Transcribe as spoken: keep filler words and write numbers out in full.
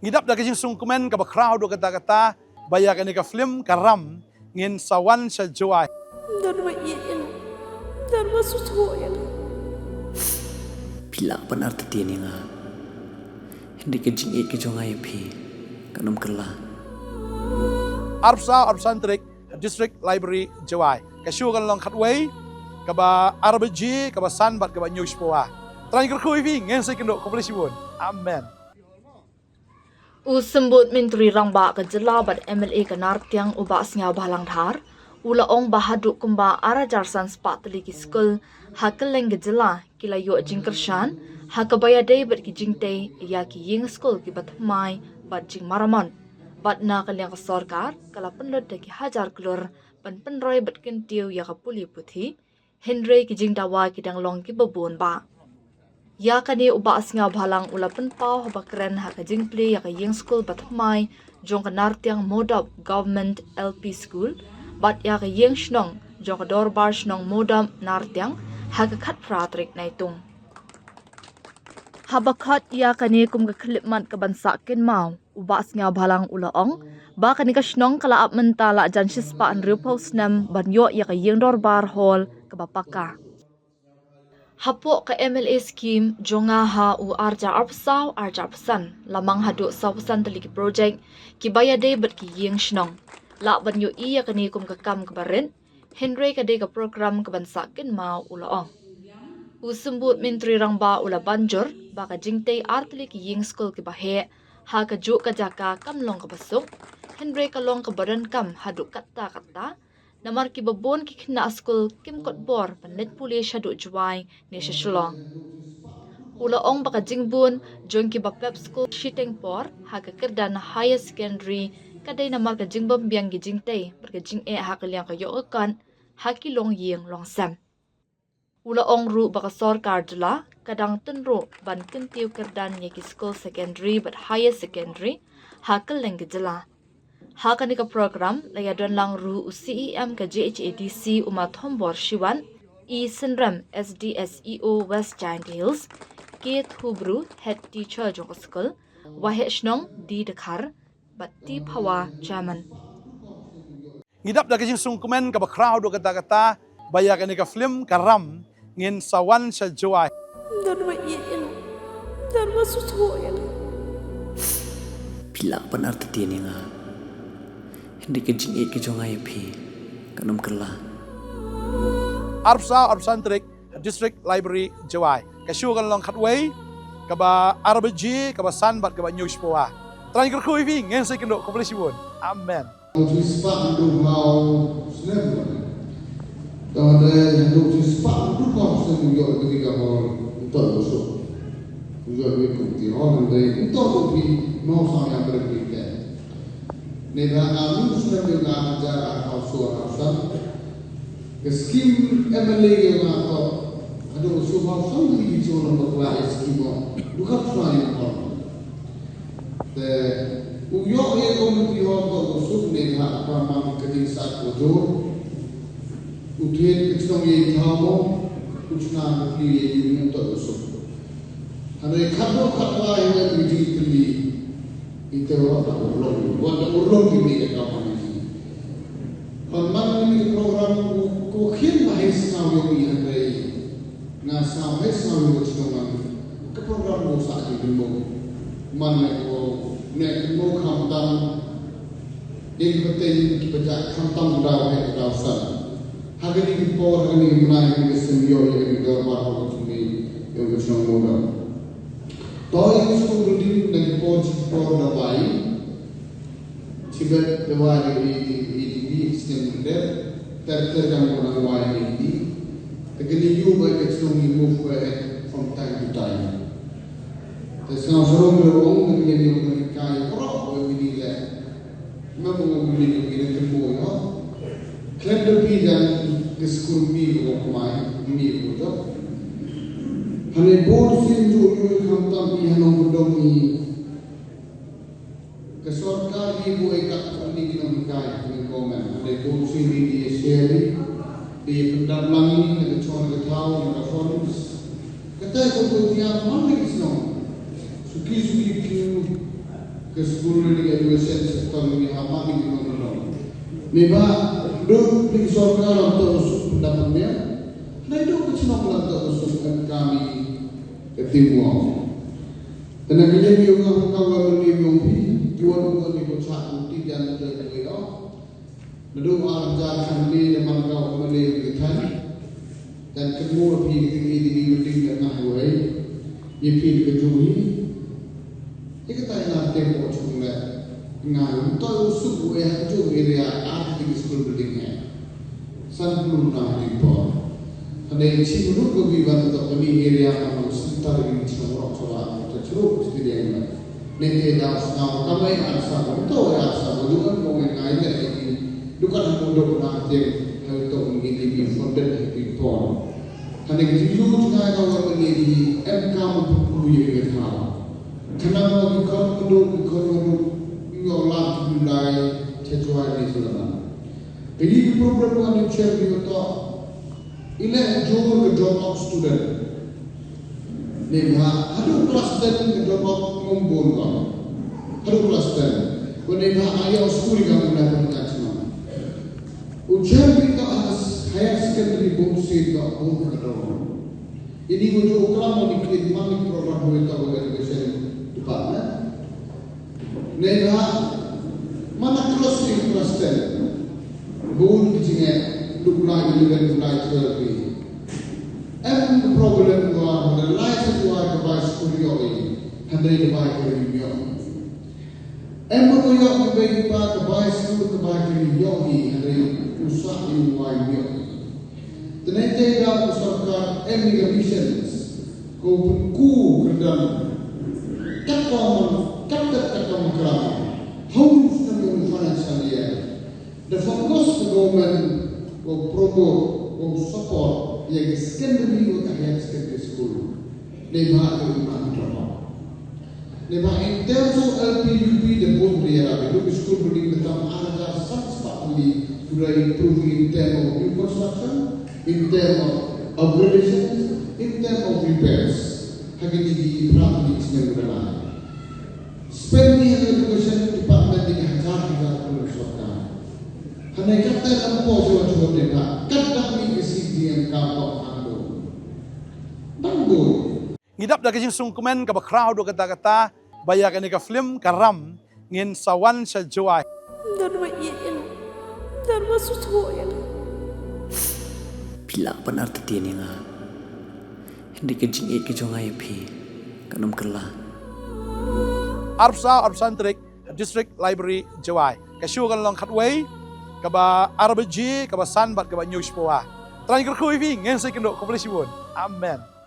Ngi dap da ka jingsngewkmen kaba khraw haduh katta katta ba ïa kane ka film Ka Ram ngin sa wan sha Jowai. Don ba ïeit ïa nga. Don ba sngewthuh ïa nga. Phi lah ban artatien ïa nga. Hynrei ka jingïeit ka jong nga ïa phi kan ym kylla. Arphew saw arphew san tarik, District Library, Jowai. Ka show kan long khatwei, kaba ar baje, kaba san bad kaba hynñiew shiphew. Trai kyrkhu ïa phi, ngin sa ïakynduh, khublei shibun. Amen. U Symbud Myntri Rangbah ka jylla bad M L A ka Nartiang u Bah Sniawbhalang Dhar u la ong ba haduh kumba ar hajar san spah tylli ki skul ha kylleng ka jylla ki la ïoh jingkyrshan ha kaba ïadei bad ki jingtei ïa ki ïing skul kiba thymmai bad jingmaramot. Bad na ka liang ka sorkar ka la pynlut da ki hajar klur ban pynroi bad kyntiew ïa ka pule puthi, hynrei ki jingdawa ki dang long kiba bun bha. Ïa kane u Bah Sniawbhalang u la pynpaw haba kren ha ka jingplie ïa ka ïing skul bathymmai jong ka Nartiang Modop Government L P School bad ïa ka ïing shnong jong ka Dorbar Shnong Modop Nartiang ha ka khatphra tarik Naitung. Haba khot ïa kane kum ka khyllipmat kaban sah kynmaw, u Bah Sniawbhalang u la ong ba kane ka shnong ka la ap mynta la jan shispah hynriewphew snem ban ïoh ïa ka ïing dorbar hall kaba paka. Hapoh ka M L A scheme jong nga ha u ar hajar arphew saw ar hajar arphew san la mang haduh sawphew san tylli ki projek kiba ïadei bad ki ïing shnong. Lah ban ïohi ïa kane kum ka kam kaba rit, hynrei ka dei ka program kaban sah kynmaw, u la ong. U Symbud Myntri Rangbah u la ban jur ba ka jingtei ar tylli ki ïing skul kiba heh ha kajuh ka jaka kam long kaba suk, hynrei ka long kaba donkam haduh katta katta, namar kiba bun ki khynnah skul kim kut bor ban leit pule shaduh Jowai ne sha Shillong. U la ong ba ka jingbun jong kiba pep skul shiteng por ha ka kyrdan higher secondary ka dei namar ka jingbymbiang ki jingtei bad ka jingeh ha ka liang ka ïoh ka kot ha ki longïing longsem. U la ong ruh ba ka sorkar jylla ka dang tynruh ban kyntiew kyrdan ïa ki skul secondary bad higher secondary ha kylleng ka jylla. Ha kane ka program la ïadon lang ruh u C E M ka J H A D C u Ma Thombor Shiwat, E Synrem, S D S E O West Jaintia Hills, K Thubru, Head Teacher jong ka skul, Waheh Shnong D Dkhar bad T Phawa, Chairman. Ngi dap da ka jingsngewkmen kaba khraw haduh katta katta ba ïa kane ka film Ka Ram ngin sa wan sha Jowai. Don ba ïeit ïa nga. Don ba sngewthuh ïa nga. Phi lah ban artatien ïa nga. Hynrei ka jingïeit ka jong nga ïa phi kan ym kylla. Arphew saw arphew san tarik, District Library, Jowai. Ka show kan long khatwei, kaba ar baje, kaba san bad kaba hynñiew shiphew. Trai kyrkhu ïa phi, ngin sa ïakynduh, khublei shibun. Amen. Hynñiew spah hynñiew phew snem. Te hynrei hynñiew spah hynñiew phew snem u ïoh ïa kane ka hall, uta u suk. U ïoh ïa ka community hall, hynrei uta u phi, nongshong ïa ka community. Neibhah arphew snem ïa nga hajar arphew saw arphew san. Ka skim M L A ïa nga to. Haduh arphew saw arphew san ki jong nang bakla ïa skim mo. Dukha phi ïa hall. Te u ïoh ïa ka community hall to u suk ne ha ka man ka ding sat ko jor. U thied ka chnong ïa i thaw mo, u chna ka pli ïa i mu to u suk. Hynrei khatduh khatlai hynrei ka jingtylli. Ite wa ta urlong, wa ta urlong ki mih ka man ki. Hynrei man ni ka program ko, ko khian ba hei sngew ïa u hynrei. Nga sngew hei sngew ïa u shnong man. Ka program ko sa ki bynmo. Man ne ko, ne ko khamtam. Dei ki pateng ki pajak khamtam daw hei daw san. Ha kane ki por, ha kane ki bnai, ha kane ki snem ïoh ïa kane ki dorbar ha ka jong ngi, ïa ka shnong Mawdam. To ïa ka shnong Mawdam na ki por, ki por da wai. Chibet da wai ïa ki, ïa ki, ïa ki snem Mawdam. Ter ter kan ko nang wai ïa ki. Te kane ïoh ba ka shnong ngi move ahead from time to time. Te sngewsarong da ong, te kane ïoh ba ki kai, pro, ba ki di leh. Memang u mih u mih u mih u mih. Khlem da phi jan ki skur mih u kmai, mih u dok. Hane bor sin ju ju khamtam i hanong u dong i. Ka sorkar i bu ai kat ni ki nonghikai ni komen. Hane bor sin ni di share di pyndap lang i na ka chon ka thaw na ka funds. Kata ko ko tiang man ni ki shnong. Suki suki ki Ka skul Reading Education Sector ni ha ma ni ki nongmano. Ni ba duk ni sorkar lam to suk pyndap pynmiat. Nai duk ka chnong lam to suk em kami ka tim wong. Tena ka jeng yung ka ka wa ni yung pi, yuan yung ni ko cha ku ti jan te ni yo. Naduh ar hajar khyndai da man ka U M L A ka than. Kan kynmaw phi ka tngi digi meeting da nga wei. Ye phi ka jong hi. Ïa kata ïa nar tem ko chung le. Nga ym to u suk u eh ha ka jong area ar digi school building eh. San phew na digi por. Hynrei chi mruk ko bi ban to kani area ma nang center digi chong rok chwa ta chru stadium. Neke da sngap ka mai ar sa ko to ar sa ko dukan ko ngai ngai le ki dukan ko do na tem ha to ngi ni bi fonded ha ki pon. Hane ki ju ngai ka wa ne ki em ka mo pu ye ka tha. Kana mo ki kon ko do ki kon ko do yo la ki lai che chwa ni sulaman. Ka yi problem wa ni cher ni to. Ile jor ka drop out student. Ni ha hadu class ten ka drop out ngom bun ka. Hadu class ten. Ko ni ha ayo skul ka mula pun ka chma. Ujar ni ka as higher secondary bun si ka bun ka drop out. Ini mo jo klam ni kit mami program mo ita ko education department. Neiba mana crossing cross ten. Bun ki jingeh duk lai eleven lai twelve ni. Em problem wa hada lai sa tuwa ka bai school yo i. Hada i bai ka ri yo. Em mo yo ki bai pa ka bai school ka bai ka ri yo i. Hada i usa i wai yo i. Tnai te da ka sorkar em ni ka missions ko pun ku kerdam. Kat ko man kat kat kat ko man kram. How is the new financial year? The focus the government will promote will support the secondary or the higher secondary school. They might be not drop out. Neiba in terms of L P U P the both area, the look school building the tam another six family to improve in terms of new construction, in terms of upgradations, in terms of repairs. Hagi ni di infra ni sinem gana. Spending hagi education department ni hajar hajar pun sorkar. Hane kata lampo jua jua deka. Kata ni isi di yang kapok ando. Banggo. Ngi dap da ka jingsngewkmen kaba khraw dukha kata kata ba ïa kane ka film Ka Ram ngin sa wan sha Jowai. Don wa ïeit ïa nga. Don wa sngewthuh ïa nga. Phi lah ban artatien ïa nga. Hynrei ka jingïeit ka jong nga ïa phi kan ym kylla. Arphew arphew san tarik, District Library Jowai. Ka show kan long khatwei, kaba ar baje, kaba san bad kaba hynñiew shiphew. Trai kyrkhu ïa phi, ngin sa ïakynduh, khublei shibun. Amen.